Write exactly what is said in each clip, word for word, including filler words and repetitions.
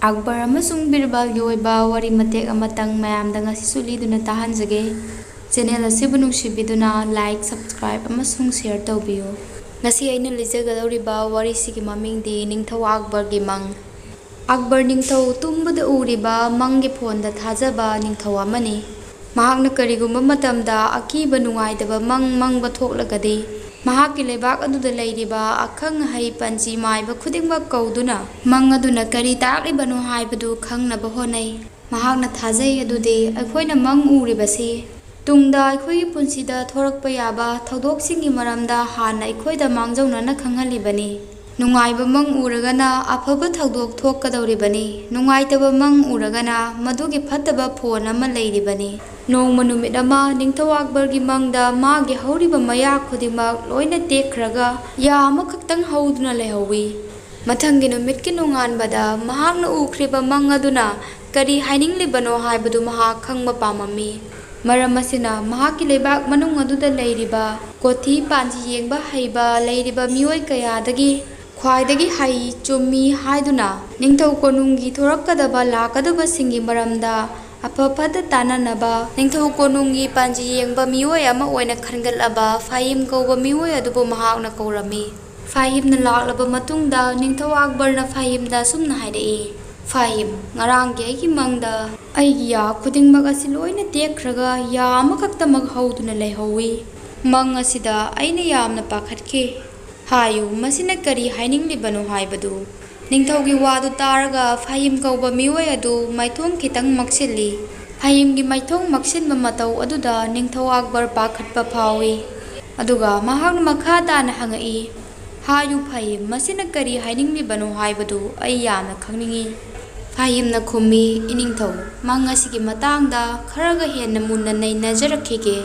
ꯑꯛꯕꯔ ꯑꯃꯁꯨꯡ ꯕꯤꯔꯕꯜꯒꯤ ꯑꯣꯏꯕ ꯋꯥꯔꯤ ꯃꯇꯦꯛ ꯑꯃꯇꯪ ꯃꯌꯥꯝꯗ ꯉꯁꯤꯁꯨ ꯂꯤꯗꯨꯅ ꯇꯥꯍꯟꯖꯒꯦ꯫ ꯆꯦꯅꯦꯜ ꯑꯁꯤꯕꯨ ꯅꯨꯡꯁꯤꯕꯤꯗꯨꯅ ꯂꯥꯏꯛ, ꯁꯕꯁꯀ꯭ꯔꯥꯏꯕ ꯑꯃꯁꯨꯡ ꯁꯤꯌꯔ ꯇꯧꯕꯤꯌꯨ꯫ ꯉꯁꯤ ꯑꯩꯅ ꯂꯤꯖꯒꯗꯧꯔꯤꯕ ꯋꯥꯔꯤꯁꯤꯒꯤ ꯃꯃꯤꯡꯗꯤ ꯅꯤꯡꯊꯧ ꯑꯛꯕꯔꯒꯤ ꯃꯪ꯫ ꯑꯛꯕꯔ ꯅꯤꯡꯊꯧ ꯇꯨꯝꯕꯗ ꯎꯔꯤꯕ ꯃꯪꯒꯤ ꯐꯣꯟꯗ ꯊꯥꯖꯕ ꯅꯤꯡꯊꯧ ꯑꯃꯅꯤ꯫ ꯃꯍꯥꯛꯅ ꯀꯔꯤꯒꯨꯝꯕ ꯃꯇꯝꯗ ꯑꯀꯤꯕ ꯅꯨꯡꯉꯥꯏꯇꯕ ꯃꯪ ꯃꯪꯕ ꯊꯣꯛꯂꯒꯗꯤ, ꯃꯍꯥꯛꯀꯤ ꯂꯩꯕꯥꯛ ꯑꯗꯨꯗ ꯂꯩꯔꯤꯕ ꯑꯈꯪ ꯑꯍꯩ ꯄꯥꯟꯖꯤ ꯃꯥꯏꯕ ꯈꯨꯗꯤꯡꯃꯛ ꯀꯧꯗꯨꯅ, ꯃꯪ ꯑꯗꯨꯅ ꯀꯔꯤ ꯇꯥꯛꯂꯤꯕꯅꯣ ꯍꯥꯏꯕꯗꯨ ꯈꯪꯅꯕ ꯍꯣꯠꯅꯩ꯫ ꯃꯍꯥꯛꯅ ꯊꯥꯖꯩ ꯑꯗꯨꯗꯤ ꯑꯩꯈꯣꯏꯅ ꯃꯪ ꯎꯔꯤꯕꯁꯤ ꯇꯨꯡꯗ ꯑꯩꯈꯣꯏꯒꯤ ꯄꯨꯟꯁꯤꯗ ꯊꯣꯔꯛꯄ ꯌꯥꯕ ꯊꯧꯗꯣꯛꯁꯤꯡꯒꯤ ꯃꯔꯝꯗ ꯍꯥꯟꯅ ꯑꯩꯈꯣꯏꯗ ꯃꯥꯡꯖꯧꯅꯅ ꯈꯪꯍꯜꯂꯤꯕꯅꯤ꯫ ꯅꯨꯡꯉꯥꯏꯕ ꯃꯪ ꯎꯔꯒꯅ ꯑꯐꯕ ꯊꯧꯗꯣꯛ ꯊꯣꯛꯀꯗꯧꯔꯤꯕꯅꯤ, ꯅꯨꯡꯉꯥꯏꯇꯕ ꯃꯪ ꯎꯔꯒꯅ ꯃꯗꯨꯒꯤ ꯐꯠꯇꯕ ꯐꯣꯟ ꯑꯃ ꯂꯩꯔꯤꯕꯅꯤ꯫ ꯅꯣꯡꯃ ꯅꯨꯃꯤꯠ ꯑꯃ ꯅꯤꯡꯊꯧ ꯑꯛꯕꯔꯒꯤ ꯃꯪꯗ ꯃꯥꯒꯤ ꯍꯧꯔꯤꯕ ꯃꯌꯥ ꯈꯨꯗꯤꯡꯃꯛ ꯂꯣꯏꯅ ꯇꯦꯛꯈ꯭ꯔꯒ ꯌꯥ ꯑꯃꯈꯛꯇꯪ ꯍꯧꯗꯨꯅ ꯂꯩꯍꯧꯋꯤ꯫ ꯃꯊꯪꯒꯤ ꯅꯨꯃꯤꯠꯀꯤ ꯅꯣꯡꯉꯥꯟꯕꯗ ꯃꯍꯥꯛꯅ ꯎꯈ꯭ꯔꯤꯕ ꯃꯪ ꯑꯗꯨꯅ ꯀꯔꯤ ꯍꯥꯏꯅꯤꯡꯂꯤꯕꯅꯣ ꯍꯥꯏꯕꯗꯨ ꯃꯍꯥꯛ ꯈꯪꯕ ꯄꯥꯝꯃꯝꯃꯤ꯫ ꯃꯔꯝ ꯑꯁꯤꯅ ꯃꯍꯥꯛꯀꯤ ꯂꯩꯕꯥꯛ ꯃꯅꯨꯡ ꯑꯗꯨꯗ ꯂꯩꯔꯤꯕ ꯀꯣꯊꯤ ꯄꯥꯟꯖꯤ ꯌꯦꯡꯕ ꯍꯩꯕ ꯂꯩꯔꯤꯕ ꯃꯤꯑꯣꯏ ꯀꯌꯥꯗꯒꯤ ꯈ꯭ꯋꯥꯏꯗꯒꯤ ꯍꯩ ꯆꯨꯝꯃꯤ ꯍꯥꯏꯗꯨꯅ ꯅꯤꯡꯊꯧ ꯀꯣꯅꯨꯡꯒꯤ ꯊꯣꯔꯛꯀꯗꯕ ꯂꯥꯛꯀꯗꯕꯁꯤꯡꯒꯤ ꯃꯔꯝꯗ ꯑꯐ ꯐꯠꯇ ꯇꯥꯟꯅꯅꯕ ꯅꯤꯡꯊꯧ ꯀꯣꯅꯨꯡꯒꯤ ꯄꯥꯟꯖꯤ ꯌꯦꯡꯕ ꯃꯤꯑꯣꯏ ꯑꯃ ꯑꯣꯏꯅ ꯈꯟꯒꯠꯂꯕ ꯐꯥꯍꯤꯝ ꯀꯧꯕ ꯃꯤꯑꯣꯏ ꯑꯗꯨꯕꯨ ꯃꯍꯥꯛꯅ ꯀꯧꯔꯝꯃꯤ꯫ ꯐꯥꯍꯤꯝꯅ ꯂꯥꯛꯂꯕ ꯃꯇꯨꯡꯗ ꯅꯤꯡꯊꯧ ꯑꯛꯕꯔꯅ ꯐꯥꯍꯤꯝꯗ ꯑꯁꯨꯝꯅ ꯍꯥꯏꯔꯛꯏ, "ꯐꯥꯍꯤꯝ, ꯉꯔꯥꯡꯒꯤ ꯑꯩꯒꯤ ꯃꯪꯗ ꯑꯩꯒꯤ ꯌꯥ ꯈꯨꯗꯤꯡꯃꯛ ꯑꯁꯤ ꯂꯣꯏꯅ ꯇꯦꯛꯈ꯭ꯔꯒ ꯌꯥ ꯑꯃꯈꯛꯇꯃꯛ ꯍꯧꯗꯨꯅ ꯂꯩꯍꯧꯋꯤ꯫ ꯃꯪ ꯑꯁꯤꯗ ꯑꯩꯅ ꯌꯥꯝꯅ ꯄꯥꯈꯠꯈꯤ꯫ ꯍꯥꯏꯌꯨ, ꯃꯁꯤꯅ ꯀꯔꯤ ꯍꯥꯏꯅꯤꯡꯂꯤꯕꯅꯣ ꯍꯥꯏꯕꯗꯨ?" ꯅꯤꯡꯊꯧꯒꯤ ꯋꯥꯗꯨ ꯇꯥꯔꯒ ꯐꯥꯍꯤꯝ ꯀꯧꯕ ꯃꯤꯑꯣꯏ ꯑꯗꯨ ꯃꯥꯏꯊꯣꯡ ꯈꯤꯇꯪ ꯃꯛꯁꯤꯜꯂꯤ꯫ ꯐꯥꯍꯤꯝꯒꯤ ꯃꯥꯏꯊꯣꯡ ꯃꯛꯁꯤꯟꯕ ꯃꯇꯧ ꯑꯗꯨꯗ ꯅꯤꯡꯊꯧ ꯑꯛꯕꯔ ꯄꯥꯈꯠꯄ ꯐꯥꯎꯏ꯫ ꯑꯗꯨꯒ ꯃꯍꯥꯛꯅ ꯃꯈꯥ ꯇꯥꯅ ꯍꯪꯉꯛꯏ, "ꯍꯥꯏꯌꯨ ꯐꯥꯍꯤꯝ, ꯃꯁꯤꯅ ꯀꯔꯤ ꯍꯥꯏꯅꯤꯡꯂꯤꯕꯅꯣ ꯍꯥꯏꯕꯗꯨ ꯑꯩ ꯌꯥꯝꯅ ꯈꯪꯅꯤꯡꯏ꯫" ꯐꯥꯍꯤꯝꯅ ꯈꯨꯝꯃꯤ, "ꯏꯅꯤꯡꯊꯧ, ꯃꯪ ꯑꯁꯤꯒꯤ ꯃꯇꯥꯡꯗ ꯈꯔꯒ ꯍꯦꯟꯅ ꯃꯨꯟꯅ ꯅꯩꯅꯖꯔꯛꯈꯤꯒꯦ꯫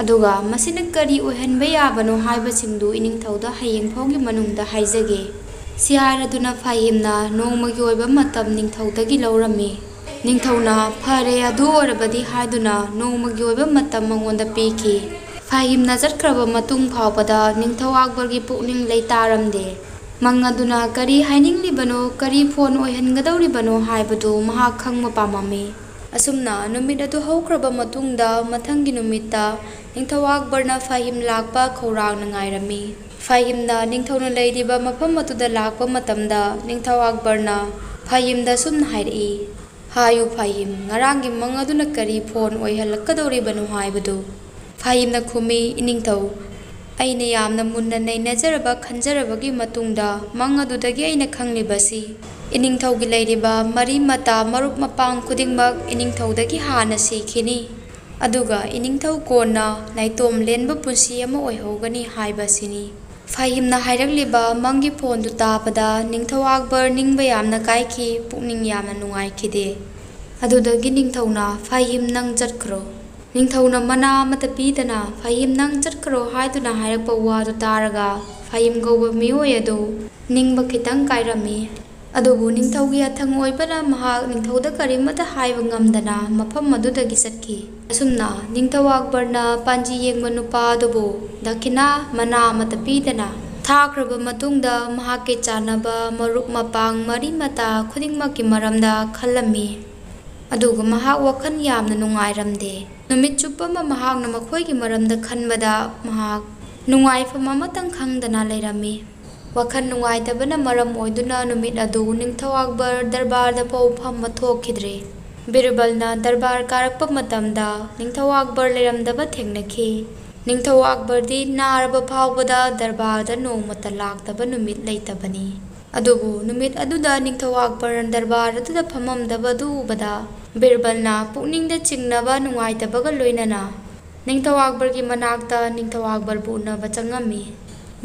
ꯑꯗꯨꯒ ꯃꯁꯤꯅ ꯀꯔꯤ ꯑꯣꯏꯍꯟꯕ ꯌꯥꯕꯅꯣ ꯍꯥꯏꯕꯁꯤꯡꯗꯨ ꯏꯅꯤꯡꯊꯧꯗ ꯍꯌꯦꯡ ꯐꯥꯎꯒꯤ ꯃꯅꯨꯡꯗ ꯍꯥꯏꯖꯒꯦ꯫" ꯁꯤ ꯍꯥꯏꯔꯗꯨꯅ ꯐꯥꯍꯤꯝꯅ ꯅꯣꯡꯃꯒꯤ ꯑꯣꯏꯕ ꯃꯇꯝ ꯅꯤꯡꯊꯧꯗꯒꯤ ꯂꯧꯔꯝꯃꯤ꯫ ꯅꯤꯡꯊꯧꯅ "ꯐꯔꯦ, ꯑꯗꯨ ꯑꯣꯏꯔꯕꯗꯤ" ꯍꯥꯏꯗꯨꯅ ꯅꯣꯡꯃꯒꯤ ꯑꯣꯏꯕ ꯃꯇꯝ ꯃꯉꯣꯟꯗ ꯄꯤꯈꯤ꯫ ꯐꯥꯍꯤꯝꯅ ꯆꯠꯈ꯭ꯔꯕ ꯃꯇꯨꯡ ꯐꯥꯎꯕꯗ ꯅꯤꯡꯊꯧ ꯑꯛꯕꯔꯒꯤ ꯄꯨꯛꯅꯤꯡ ꯂꯩꯇꯥꯔꯝꯗꯦ꯫ ꯃꯪ ꯑꯗꯨꯅ ꯀꯔꯤ ꯍꯥꯏꯅꯤꯡꯂꯤꯕꯅꯣ, ꯀꯔꯤ ꯐꯣꯟ ꯑꯣꯏꯍꯟꯒꯗꯧꯔꯤꯕꯅꯣ ꯍꯥꯏꯕꯗꯨ ꯃꯍꯥꯛ ꯈꯪꯕ ꯄꯥꯝꯃꯝꯃꯤ꯫ ꯑꯁꯨꯝꯅ ꯅꯨꯃꯤꯠ ꯑꯗꯨ ꯍꯧꯈ꯭ꯔꯕ ꯃꯇꯨꯡꯗ, ꯃꯊꯪꯒꯤ ꯅꯨꯃꯤꯠꯇ ꯅꯤꯡꯊꯧ ꯑꯛꯕꯔꯅ ꯐꯥꯍꯤꯝ ꯂꯥꯛꯄ ꯈꯧꯔꯥꯡꯅ ꯉꯥꯏꯔꯝꯃꯤ꯫ ꯐꯥꯍꯤꯝꯅ ꯅꯤꯡꯊꯧꯅ ꯂꯩꯔꯤꯕ ꯃꯐꯝ ꯑꯗꯨꯗ ꯂꯥꯛꯄ ꯃꯇꯝꯗ, ꯅꯤꯡꯊꯧ ꯑꯛꯕꯔꯅ ꯐꯥꯍꯤꯝꯗ ꯑꯁꯨꯝꯅ ꯍꯥꯏꯔꯛꯏ, "ꯍꯥꯏꯌꯨ ꯐꯥꯍꯤꯝ, ꯉꯔꯥꯡꯒꯤ ꯃꯪ ꯑꯗꯨꯅ ꯀꯔꯤ ꯐꯣꯟ ꯑꯣꯏꯍꯜꯂꯛꯀꯗꯧꯔꯤꯕꯅꯣ ꯍꯥꯏꯕꯗꯨ?" ꯐꯥꯍꯤꯝꯅ ꯈꯨꯝꯃꯤ, "ꯏꯅꯤꯡꯊꯧ, ꯑꯩꯅ ꯌꯥꯝꯅ ꯃꯨꯟꯅ ꯅꯩꯅꯖꯔꯕ ꯈꯟꯖꯔꯕꯒꯤ ꯃꯇꯨꯡꯗ, ꯃꯪ ꯑꯗꯨꯗꯒꯤ ꯑꯩꯅ ꯈꯪꯂꯤꯕꯁꯤ, ꯏꯅꯤꯡꯊꯧꯒꯤ ꯂꯩꯔꯤꯕ ꯃꯔꯤ ꯃꯇꯥ, ꯃꯔꯨꯞ ꯃꯄꯥꯡ ꯈꯨꯗꯤꯡꯃꯛ ꯏꯅꯤꯡꯊꯧꯗꯒꯤ ꯍꯥꯟꯅ ꯁꯤꯈꯤꯅꯤ, ꯑꯗꯨꯒ ꯏꯅꯤꯡꯊꯧ ꯀꯣꯟꯅ ꯅꯥꯏꯇꯣꯝ ꯂꯦꯟꯕ ꯄꯨꯟꯁꯤ ꯑꯃ ꯑꯣꯏꯍꯧꯒꯅꯤ ꯍꯥꯏꯕꯁꯤꯅꯤ꯫" ꯐꯥꯍꯤꯝꯅ ꯍꯥꯏꯔꯛꯂꯤꯕ ꯃꯪꯒꯤ ꯐꯣꯟꯗꯨ ꯇꯥꯕꯗ ꯅꯤꯡꯊꯧ ꯑꯛꯕꯔ ꯅꯤꯡꯕ ꯌꯥꯝꯅ ꯀꯥꯏꯈꯤ, ꯄꯨꯛꯅꯤꯡ ꯌꯥꯝꯅ ꯅꯨꯡꯉꯥꯏꯈꯤꯗꯦ꯫ ꯑꯗꯨꯗꯒꯤ ꯅꯤꯡꯊꯧꯅ, "ꯐꯥꯍꯤꯝ, ꯅꯪ ꯆꯠꯈ꯭ꯔꯣ꯫" ꯅꯤꯡꯊꯧꯅ ꯃꯅꯥ ꯑꯃꯠꯇ ꯄꯤꯗꯅ, "ꯐꯥꯍꯤꯝ, ꯅꯪ ꯆꯠꯈ꯭ꯔꯣ" ꯍꯥꯏꯗꯨꯅ ꯍꯥꯏꯔꯛꯄ ꯋꯥꯗꯨ ꯇꯥꯔꯒ, ꯐꯥꯍꯤꯝ ꯀꯧꯕ ꯃꯤꯑꯣꯏ ꯑꯗꯨ ꯅꯤꯡꯕ ꯈꯤꯇꯪ ꯀꯥꯏꯔꯝꯃꯤ꯫ ꯑꯗꯨꯕꯨ ꯅꯤꯡꯊꯧꯒꯤ ꯑꯊꯪ ꯑꯣꯏꯕꯅ ꯃꯍꯥꯛ ꯅꯤꯡꯊꯧꯗ ꯀꯔꯤꯃꯠꯇ ꯍꯥꯏꯕ ꯉꯝꯗꯅ ꯃꯐꯝ ꯑꯗꯨꯗꯒꯤ ꯆꯠꯈꯤ꯫ ꯑꯁꯨꯝꯅ ꯅꯤꯡꯊꯧ ꯑꯛꯕꯔꯅ ꯄꯥꯟꯖꯤ ꯌꯦꯡꯕ ꯅꯨꯄꯥ ꯑꯗꯨꯕꯨ ꯗꯈꯤꯅꯥ ꯃꯅꯥ ꯑꯃꯠꯇ ꯄꯤꯗꯅ ꯊꯥꯈ꯭ꯔꯕ ꯃꯇꯨꯡꯗ, ꯃꯍꯥꯛꯀꯤ ꯆꯥꯟꯅꯕ ꯃꯔꯨꯞ ꯃꯄꯥꯡ ꯃꯔꯤ ꯃꯇꯥ ꯈꯨꯗꯤꯡꯃꯛꯀꯤ ꯃꯔꯝꯗ ꯈꯜꯂꯝꯃꯤ꯫ ꯑꯗꯨꯒ ꯃꯍꯥꯛ ꯋꯥꯈꯜ ꯌꯥꯝꯅ ꯅꯨꯡꯉꯥꯏꯔꯝꯗꯦ꯫ ꯅꯨꯃꯤꯠ ꯆꯨꯞꯄ ꯑꯃ ꯃꯍꯥꯛꯅ ꯃꯈꯣꯏꯒꯤ ꯃꯔꯝꯗ ꯈꯟꯕꯗ ꯃꯍꯥꯛ ꯅꯨꯡꯉꯥꯏꯐꯝ ꯑꯃꯇꯪ ꯈꯪꯗꯅ ꯂꯩꯔꯝꯃꯤ꯫ ꯋꯥꯈꯜ ꯅꯨꯡꯉꯥꯏꯇꯕꯅ ꯃꯔꯝ ꯑꯣꯏꯗꯨꯅ ꯅꯨꯃꯤꯠ ꯑꯗꯨ ꯅꯤꯡꯊꯧ ꯑꯛꯕꯔ ꯗꯔꯕꯥꯔꯗ ꯐꯥꯎ ꯐꯝꯕ ꯊꯣꯛꯈꯤꯗ꯭ꯔꯦ꯫ ꯕꯤꯔꯕꯜꯅ ꯗꯔꯕꯥꯔ ꯀꯥꯔꯛꯄ ꯃꯇꯝꯗ ꯅꯤꯡꯊꯧ ꯑꯛꯕꯔ ꯂꯩꯔꯝꯗꯕ ꯊꯦꯡꯅꯈꯤ꯫ ꯅꯤꯡꯊꯧ ꯑꯛꯕꯔꯗꯤ ꯅꯥꯔꯕ ꯐꯥꯎꯕꯗ ꯗꯔꯕꯥꯔꯗ ꯅꯣꯡꯃꯇ ꯂꯥꯛꯇꯕ ꯅꯨꯃꯤꯠ ꯂꯩꯇꯕꯅꯤ꯫ ꯑꯗꯨꯕꯨ ꯅꯨꯃꯤꯠ ꯑꯗꯨꯗ ꯅꯤꯡꯊꯧ ꯑꯛꯕꯔꯅ ꯗꯔꯕꯥꯔ ꯑꯗꯨꯗ ꯐꯝꯃꯝꯗꯕ ꯑꯗꯨ ꯎꯕꯗ ꯕꯤꯔꯕꯜꯅ ꯄꯨꯛꯅꯤꯡꯗ ꯆꯤꯡꯅꯕ ꯅꯨꯡꯉꯥꯏꯇꯕꯒ ꯂꯣꯏꯅꯅ ꯅꯤꯡꯊꯧ ꯑꯛꯕꯔꯒꯤ ꯃꯅꯥꯛꯇ ꯅꯤꯡꯊꯧ ꯑꯛꯕꯔꯕꯨ ꯎꯅꯕ ꯆꯪꯉꯝꯃꯤ꯫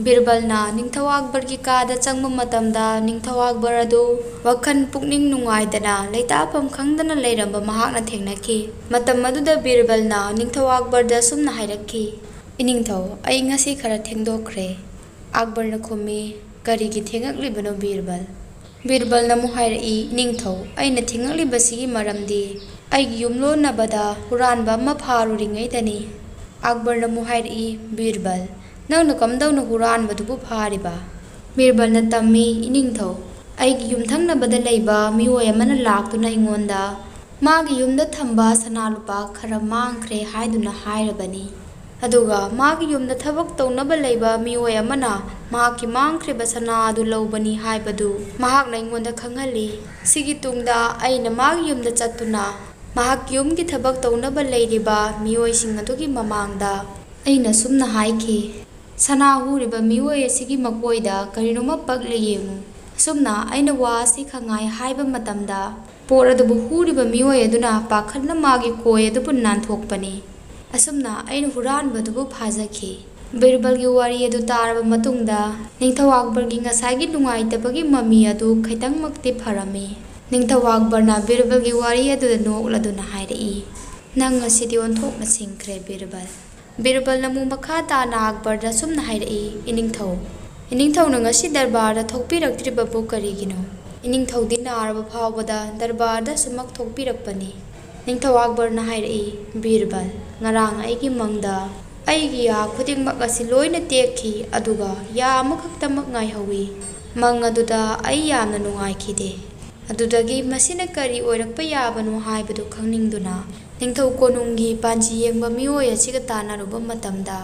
ꯕꯤꯔꯕꯜꯅ ꯅꯤꯡꯊꯧ ꯑꯛꯕꯔꯒꯤ ꯀꯥꯗ ꯆꯪꯕ ꯃꯇꯝꯗ ꯅꯤꯡꯊꯧ ꯑꯛꯕꯔ ꯑꯗꯨ ꯋꯥꯈꯜ ꯄꯨꯛꯅꯤꯡ ꯅꯨꯡꯉꯥꯏꯗꯅ ꯂꯩꯇꯥꯐꯝ ꯈꯪꯗꯅ ꯂꯩꯔꯝꯕ ꯃꯍꯥꯛꯅ ꯊꯦꯡꯅꯈꯤ꯫ ꯃꯇꯝ ꯑꯗꯨꯗ ꯕꯤꯔꯕꯜꯅ ꯅꯤꯡꯊꯧ ꯑꯛꯕꯔꯗ ꯑꯁꯨꯝꯅ ꯍꯥꯏꯔꯛꯈꯤ, "ꯏꯅꯤꯡꯊꯧ, ꯑꯩ ꯉꯁꯤ ꯈꯔ ꯊꯦꯡꯗꯣꯛꯈ꯭ꯔꯦ꯫" ꯑꯛꯕꯔꯅ ꯈꯨꯝꯃꯤ, "ꯀꯔꯤꯒꯤ ꯊꯦꯡꯉꯛꯂꯤꯕꯅꯣ ꯕꯤꯔꯕꯜ?" ꯕꯤꯔꯕꯜꯅ ꯑꯃꯨꯛ ꯍꯥꯏꯔꯛꯏ, "ꯏꯅꯤꯡꯊꯧ, ꯑꯩꯅ ꯊꯦꯡꯉꯛꯂꯤꯕꯁꯤꯒꯤ ꯃꯔꯝꯗꯤ ꯑꯩꯒꯤ ꯌꯨꯝꯂꯣꯟꯅꯕꯗ ꯍꯨꯔꯥꯟꯕ ꯑꯃ ꯐꯥꯔꯨꯔꯤꯉꯩꯗꯅꯤ꯫" ꯑꯛꯕꯔꯅ ꯑꯃꯨꯛ ꯍꯥꯏꯔꯛꯏ, "ꯕꯤꯔꯕꯜ, ꯅꯪꯅ ꯀꯝꯗꯧꯅ ꯍꯨꯔꯥꯟꯕꯗꯨꯕꯨ ꯐꯥꯔꯤꯕ?" ꯕꯤꯔꯕꯜꯅ ꯇꯝꯃꯤ, "ꯏꯅꯤꯡꯊꯧ, ꯑꯩꯒꯤ ꯌꯨꯝꯊꯪꯅꯕꯗ ꯂꯩꯕ ꯃꯤꯑꯣꯏ ꯑꯃꯅ ꯂꯥꯛꯇꯨꯅ ꯑꯩꯉꯣꯟꯗ ꯃꯥꯒꯤ ꯌꯨꯝꯗ ꯊꯝꯕ ꯁꯅꯥ ꯂꯨꯄꯥ ꯈꯔ ꯃꯥꯡꯈ꯭ꯔꯦ ꯍꯥꯏꯗꯨꯅ ꯍꯥꯏꯔꯕꯅꯤ꯫ ꯑꯗꯨꯒ ꯃꯥꯒꯤ ꯌꯨꯝꯗ ꯊꯕꯛ ꯇꯧꯅꯕ ꯂꯩꯕ ꯃꯤꯑꯣꯏ ꯑꯃꯅ ꯃꯍꯥꯛꯀꯤ ꯃꯥꯡꯈ꯭ꯔꯤꯕ ꯁꯅꯥ ꯑꯗꯨ ꯂꯧꯕꯅꯤ ꯍꯥꯏꯕꯗꯨ ꯃꯍꯥꯛꯅ ꯑꯩꯉꯣꯟꯗ ꯈꯪꯍꯜꯂꯤ꯫ ꯁꯤꯒꯤ ꯇꯨꯡꯗ ꯑꯩꯅ ꯃꯥꯒꯤ ꯌꯨꯝꯗ ꯆꯠꯇꯨꯅ ꯃꯍꯥꯛꯀꯤ ꯌꯨꯝꯒꯤ ꯊꯕꯛ ꯇꯧꯅꯕ ꯂꯩꯔꯤꯕ ꯃꯤꯑꯣꯏꯁꯤꯡ ꯑꯗꯨꯒꯤ ꯃꯃꯥꯡꯗ ꯑꯩꯅ ꯁꯨꯝꯅ ꯍꯥꯏꯈꯤ, 'ꯁꯅꯥ ꯍꯨꯔꯤꯕ ꯃꯤꯑꯣꯏ ꯑꯁꯤꯒꯤ ꯃꯀꯣꯏꯗ ꯀꯔꯤꯅꯣꯃ ꯄꯛꯂꯤ ꯌꯦꯡꯉꯨ꯫ ꯑꯁꯨꯝꯅ ꯑꯩꯅ ꯋꯥ ꯑꯁꯤ ꯈꯪꯉꯥꯏ ꯍꯥꯏꯕ ꯃꯇꯝꯗ, ꯄꯣꯠ ꯑꯗꯨꯕꯨ ꯍꯨꯔꯤꯕ ꯃꯤꯑꯣꯏ ꯑꯗꯨꯅ ꯄꯥꯈꯠꯅ ꯃꯥꯒꯤ ꯀꯣꯏ ꯑꯗꯨꯕꯨ ꯅꯥꯟꯊꯣꯛꯄꯅꯤ꯫ ꯑꯁꯨꯝꯅ ꯑꯩꯅ ꯍꯨꯔꯥꯟꯕꯗꯨꯕꯨ ꯐꯥꯖꯈꯤ꯫ ꯕꯤꯔꯕꯜꯒꯤ ꯋꯥꯔꯤ ꯑꯗꯨ ꯇꯥꯔꯕ ꯃꯇꯨꯡꯗ, ꯅꯤꯡꯊꯧ ꯑꯛꯕꯔꯒꯤ ꯉꯁꯥꯏꯒꯤ ꯅꯨꯡꯉꯥꯏꯇꯕꯒꯤ ꯃꯃꯤ ꯑꯗꯨ ꯈꯤꯇꯪꯃꯛꯇꯤ ꯐꯔꯝꯃꯤ꯫ ꯅꯤꯡꯊꯧ ꯑꯛꯕꯔꯅ ꯕꯤꯔꯕꯜꯒꯤ ꯋꯥꯔꯤ ꯑꯗꯨꯗ ꯅꯣꯛꯂꯗꯨꯅ ꯍꯥꯏꯔꯛꯏ, "ꯅꯪ ꯉꯁꯤꯗꯤ ꯑꯣꯟꯊꯣꯛꯅ ꯁꯤꯡꯈ꯭ꯔꯦ, ꯕꯤꯔꯕꯜ!" ꯕꯤꯔꯕꯜꯅ ꯑꯃꯨꯛ ꯃꯈꯥ ꯇꯥꯅ ꯑꯛꯕꯔꯗ ꯑꯁꯨꯝꯅ ꯍꯥꯏꯔꯛꯏ, "ꯏꯅꯤꯡꯊꯧ, ꯏꯅꯤꯡꯊꯧꯅ ꯉꯁꯤ ꯗꯔꯕꯥꯔꯗ ꯊꯣꯛꯄꯤꯔꯛꯇ꯭ꯔꯤꯕꯕꯨ ꯀꯔꯤꯒꯤꯅꯣ?" ꯏꯅꯤꯡꯊꯧꯗꯤ ꯅꯥꯔꯕ ꯐꯥꯎꯕꯗ ꯗꯔꯕꯥꯔꯗ ꯑꯁꯨꯃꯛ ꯊꯣꯛꯄꯤꯔꯛꯄꯅꯤ꯫ ꯅꯤꯡꯊꯧ ꯑꯛꯕꯔꯅ ꯍꯥꯏꯔꯛꯏ, "ꯕꯤꯔꯕꯜ, ꯉꯔꯥꯡ ꯑꯩꯒꯤ ꯃꯪꯗ ꯑꯩꯒꯤ ꯌꯥ ꯈꯨꯗꯤꯡꯃꯛ ꯑꯁꯤ ꯂꯣꯏꯅ ꯇꯦꯛꯈꯤ, ꯑꯗꯨꯒ ꯌꯥ ꯑꯃꯈꯛꯇꯃꯛ ꯉꯥꯏꯍꯧꯋꯤ꯫ ꯃꯪ ꯑꯗꯨꯗ ꯑꯩ ꯌꯥꯝꯅ ꯅꯨꯡꯉꯥꯏꯈꯤꯗꯦ꯫ ꯑꯗꯨꯗꯒꯤ ꯃꯁꯤꯅ ꯀꯔꯤ ꯑꯣꯏꯔꯛꯄ ꯌꯥꯕꯅꯣ ꯍꯥꯏꯕꯗꯨ ꯈꯪꯅꯤꯡꯗꯨꯅ ꯅꯤꯡꯊꯧ ꯀꯣꯅꯨꯡꯒꯤ ꯄꯥꯟꯖꯤ ꯌꯦꯡꯕ ꯃꯤꯑꯣꯏ ꯑꯁꯤꯒ ꯇꯥꯟꯅꯔꯨꯕ ꯃꯇꯝꯗ,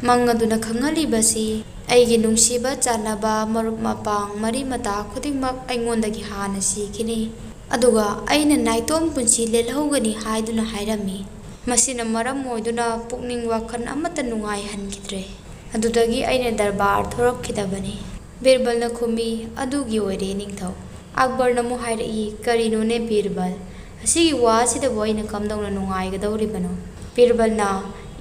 ꯃꯪ ꯑꯗꯨꯅ ꯈꯪꯍꯜꯂꯤꯕꯁꯤ ꯑꯩꯒꯤ ꯅꯨꯡꯁꯤꯕ ꯆꯥꯟꯅꯕ ꯃꯔꯨꯞ ꯃꯄꯥꯡ ꯃꯔꯤ ꯃꯇꯥ ꯈꯨꯗꯤꯡꯃꯛ ꯑꯩꯉꯣꯟꯗꯒꯤ ꯍꯥꯟꯅ ꯁꯤꯈꯤꯅꯤ, ꯑꯗꯨꯒ ꯑꯩꯅ ꯅꯥꯏꯇꯣꯝ ꯄꯨꯟꯁꯤ ꯂꯦꯜꯍꯧꯒꯅꯤ ꯍꯥꯏꯗꯨꯅ ꯍꯥꯏꯔꯝꯃꯤ꯫ ꯃꯁꯤꯅ ꯃꯔꯝ ꯑꯣꯏꯗꯨꯅ ꯄꯨꯛꯅꯤꯡ ꯋꯥꯈꯜ ꯑꯃꯠꯇ ꯅꯨꯡꯉꯥꯏꯍꯟꯈꯤꯗ꯭ꯔꯦ꯫ ꯑꯗꯨꯗꯒꯤ ꯑꯩꯅ ꯗꯔꯕꯥꯔ ꯊꯣꯔꯛꯈꯤꯗꯕꯅꯤ꯫" ꯕꯤꯔꯕꯜꯅ ꯈꯨꯝꯃꯤ, "ꯑꯗꯨꯒꯤ ꯑꯣꯏꯔꯦ, ꯅꯤꯡꯊꯧ꯫" ꯑꯛꯕꯔꯅ ꯑꯃꯨꯛ ꯍꯥꯏꯔꯛꯏ, "ꯀꯔꯤꯅꯣꯅꯦ ꯕꯤꯔꯕꯜ, ꯑꯁꯤꯒꯤ ꯋꯥ ꯑꯁꯤꯗꯕꯨ ꯑꯩꯅ ꯀꯝꯗꯧꯅ ꯅꯨꯡꯉꯥꯏꯒꯗꯧꯔꯤꯕꯅꯣ?" ꯕꯤꯔꯕꯜꯅ,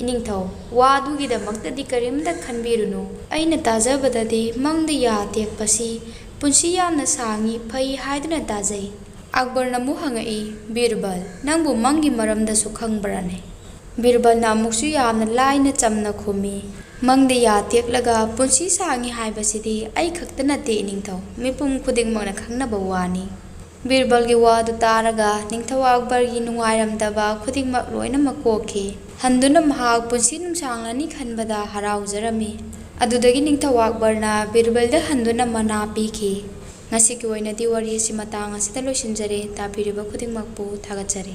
"ꯏꯅꯤꯡꯊꯧ, ꯋꯥ ꯑꯗꯨꯒꯤꯗꯃꯛꯇꯗꯤ ꯀꯔꯤꯝꯇ ꯈꯟꯕꯤꯔꯨꯅꯨ꯫ ꯑꯩꯅ ꯇꯥꯖꯕꯗꯗꯤ ꯃꯪꯗ ꯌꯥ ꯇꯦꯛꯄꯁꯤ ꯄꯨꯟꯁꯤ ꯌꯥꯝꯅ ꯁꯥꯡꯉꯤ, ꯐꯩ ꯍꯥꯏꯗꯨꯅ ꯇꯥꯖꯩ꯫" ꯑꯛꯕꯔꯅ ꯑꯃꯨꯛ ꯍꯪꯉꯛꯏ, "ꯕꯤꯔꯕꯜ, ꯅꯪꯕꯨ ꯃꯪꯒꯤ ꯃꯔꯝꯗꯁꯨ ꯈꯪꯕ꯭ꯔꯥꯅꯦ?" ꯕꯤꯔꯕꯜꯅ ꯑꯃꯨꯛꯁꯨ ꯌꯥꯝꯅ ꯂꯥꯏꯅ ꯆꯝꯅ ꯈꯨꯝꯃꯤ, "ꯃꯪꯗ ꯌꯥ ꯇꯦꯛꯂꯒ ꯄꯨꯟꯁꯤ ꯁꯥꯡꯉꯤ ꯍꯥꯏꯕꯁꯤꯗꯤ ꯑꯩ ꯈꯛꯇ ꯅꯠꯇꯦ, ꯏꯅꯤꯡꯊꯧ, ꯃꯤꯄꯨꯝ ꯈꯨꯗꯤꯡꯃꯛꯅ ꯈꯪꯅꯕ ꯋꯥꯅꯤ꯫" ꯕꯤꯔꯕꯜꯒꯤ ꯋꯥꯗꯨ ꯇꯥꯔꯒ ꯅꯤꯡꯊꯧ ꯑꯛꯕꯔꯒꯤ ꯅꯨꯡꯉꯥꯏꯔꯝꯗꯕ ꯈꯨꯗꯤꯡꯃꯛ ꯂꯣꯏꯅꯃꯛ ꯀꯣꯛꯈꯤ꯫ ꯍꯟꯗꯨꯅ ꯃꯍꯥꯛ ꯄꯨꯟꯁꯤ ꯅꯨꯡꯁꯥꯡꯂꯅꯤ ꯈꯟꯕꯗ ꯍꯔꯥꯎꯖꯔꯝꯃꯤ꯫ ꯑꯗꯨꯗꯒꯤ ꯅꯤꯡꯊꯧ ꯑꯛꯕꯔꯅ ꯕꯤꯔꯕꯜꯗ ꯍꯟꯗꯨꯅ ꯃꯅꯥ ꯄꯤꯈꯤ꯫ ꯉꯁꯤꯒꯤ ꯑꯣꯏꯅꯗꯤ ꯋꯥꯔꯤ ꯑꯁꯤ ꯃꯇꯥꯡ ꯑꯁꯤꯗ ꯂꯣꯏꯁꯤꯟꯖꯔꯦ꯫ ꯇꯥꯕꯤꯔꯤꯕ ꯈꯨꯗꯤꯡꯃꯛꯄꯨ ꯊꯥꯒꯠꯆꯔꯤ꯫